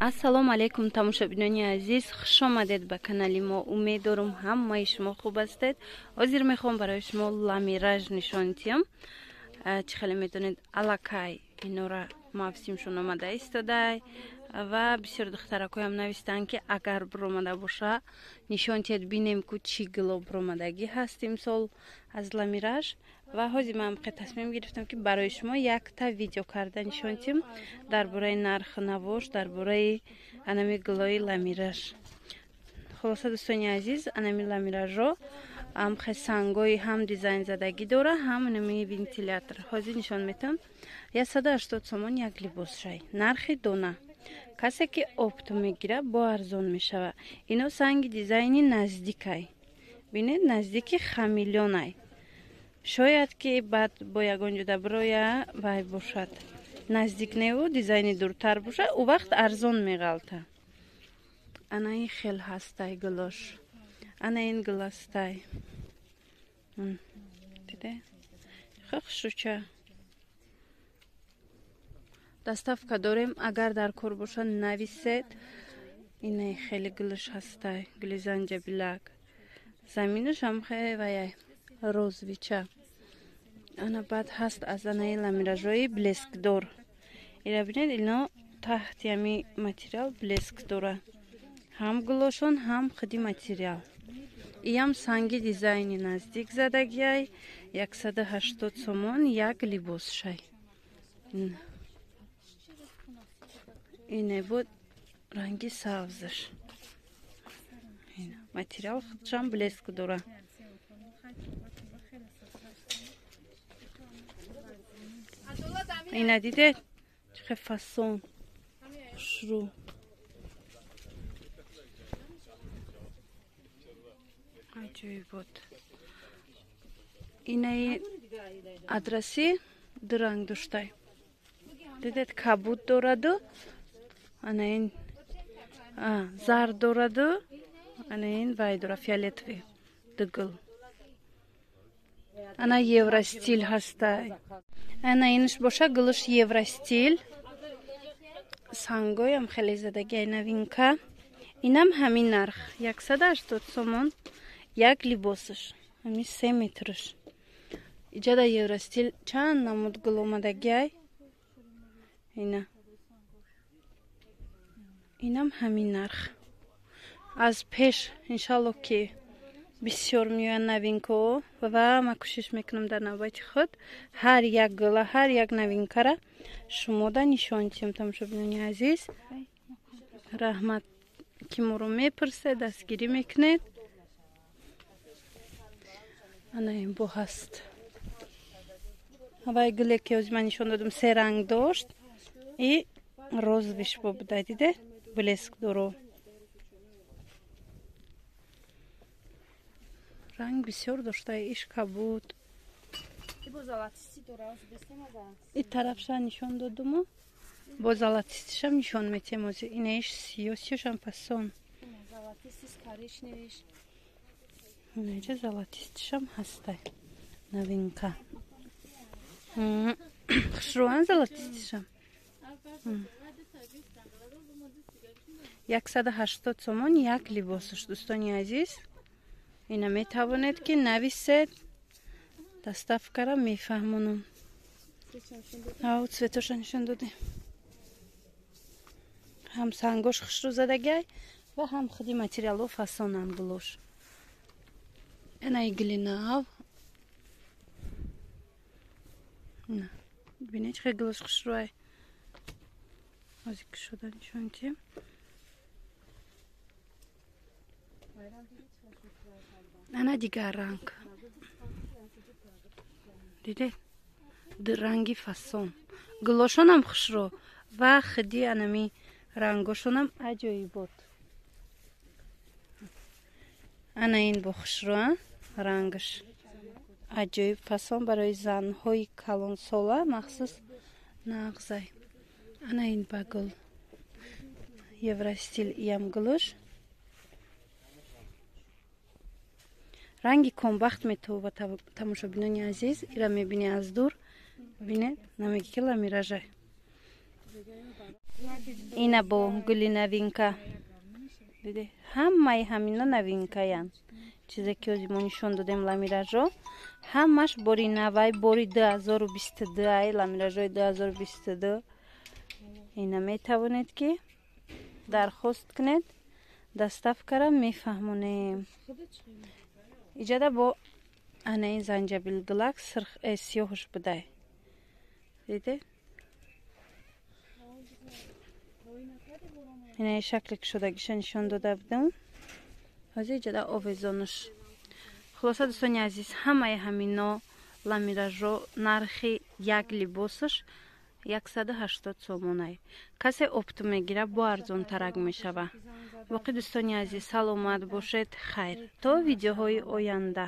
Ассалому алайкум тамошобинони азиз, хуш омадед ба канали мо. Умед дорам ҳамаи шумо хуб ҳастед. Ҳозир мехоҳам барои шумо ламираж нишон диҳам. Чӣ хеле медонед, аллакай инора мавсимшон омада истодай ва бисёр духтаракоям навистанд, ки агар биромада боша, нишон диҳед, бинем ку чӣ гило биромадагӣ ҳаст имсол аз ламираж. Ва ҳозир ман тасмим гирифтам, ки барои шумо якта видео карда нишон диҳам дар бораи нарху навош, дар бораи анами гилои ламираж. Хулоса, дӯстони азиз, анами ламиражо ҳам сангои ҳам дизайнзадагӣ дора, ҳам анами вентилятор. Ҳозир нишон метам. 180 сомон як либосшай, нархи дона. Касе ки оптом мегира, бо арзон мешава. Ино санги дизайни наздикай, бинед, наздики хамелеонай. Шояд ки баъд бо ягон ҷуда бироя вай бошад, наздик неву дизайни дуртар бошад, ӯ вақт арзон меғалта. Ана ин хел ҳастай гулош, ана ин гуластай, диде, хушрӯча. Доставка дорем, агар дар кор бошад, нависед. Инаи хеле гулш ҳастай, гули занҷабилак, заминашам хе ваяй розовый ча. Ана баъд ҳаст аз анаи ламиражои блеск дор. Ира бинед, ино таҳти ҳами материал блеск дора, ҳам гулошон, ҳам худи материал. Иям санги дизайни наздик задагиай, 180 сомон як либосшай. Ине буд ранги сабзаш, материал худшам блеск дора. Ина дидед, чӣ фасон хушрӯ. Аҷоибот. Инаи адраси ду ранг доштай, дидед, кабуд дораду ана ин зард дораду ана ин вай дора, фиолетовый, дугул. Ана евростиль ҳастай. Ана инш боша, гулуш евростиль, сангоям хеле задагиай, новинка. Инам ҳамин нарх, 180 сомон як либосаш, ҳами 3 метрш. Иҷада евростиль чанд намуд гул омадагиай. Ина инам ҳамин нарх. Аз пеш, иншалло, ки бисёр меоянд новинка ҳо ва ман кӯшиш мекунам дар навбати худ ҳар як гула, ҳар як новинка ра шумода нишон диҳам. Тамошобинони азиз, раҳмат, ки моро мепурсед, дастгирӣ мекунед. Ана ин бо ҳаст вай гуле, ки ҳозир ман нишон додам, се ранг дошт и розовый ш бо буда, диде, блеск доро, ранг бисёр дошта. Иш кабуд, и тарафша нишон додуму, бо золотистый шам нишон метиҳем ҳозир. Инаиш сиё, сиёшам фасон. Инаҷа золотистый шам ҳастай, новинка, хушрӯан золотистый шам. 180 сомон як либосаш. Дӯстони азиз, ина метавонед, ки нависед, доставка ра мефаҳмонам. Ав цвет оша нишон додем, ҳам сангош хушрӯ задагиай ва ҳам худи материалҳо фасонанд гулош. Инаи гули нав, бинед, чӣ хел гулош хушрӯай. Ҳозир кушода нишон диҳем. Ана дигар ранг, дидед, ранги фасон, гулошонам хушрӯ ва худи анами рангошонам аҷоибот. Ана ин бо хушрӯ, рангаш аҷоиб фасон, барои занҳои калонсола махсус нағзай. Ана ин ба гул евростиль, иям гулуш ранги комбахт метова. Тамошобинони азиз, ира мебини аз дур, бинед, намеги ки ламиражай. Ина бо гули новинка. Диде, ҳамаи ҳамина новинкаянд. Чизе ки ҳозир мо нишон додем, ламиражо ҳамаш бори навай, бори 2022 ай, ламиражои 2022. Ина метавонед ки дархост кунед, доставкара мефаҳмонем. Иҷада бо ана ин занҷабил гулак сирх, сиёҳш будай, диде, ина шакли кушодагиша нишон дода будам. Ҳозир иҷада овезонаш. Хулоса, дӯстони азиз, ҳамаи ҳамино ламиражо нархи як либосаш 180 сомонай. Касе опт мегира, бо арзонтарак мешава. Боқӣ, дӯстони азиз, саломат бошед, хайр, то видеоҳои оянда.